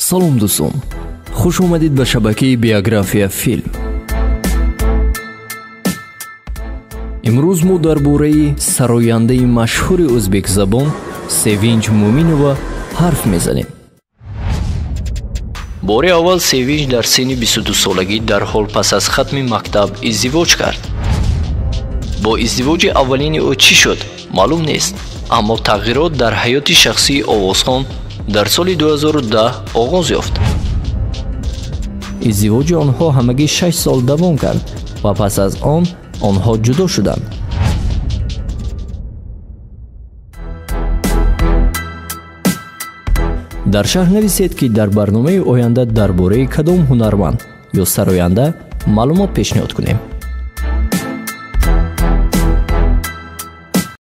Салом дӯстон, хуш омадед ба шабакаи Биография Филм. Имрӯз мо дар бораи сарояндаи машҳури ӯзбекзабон Севинҷ Муминова ҳарф мезанем. Бори аввал Севинҷ дар синни 22-солагӣ дарҳол пас аз хатми мактаб издивоҷ кард. Бо издивоҷи аввалини ӯ чӣ шуд, маълум нест, аммо тағйирот дар ҳаёти шахсии овозхон дар соли 2010 оғоз ёфт. Издивоҷи онҳо ҳамагӣ 6 сол давом кард ва пас аз он онҳо ҷудо шуданд. Дар шарҳ нависед, ки дар барномаи оянда дар бораи кадом ҳунарманд ё сароянда маълумот пешниҳод кунем.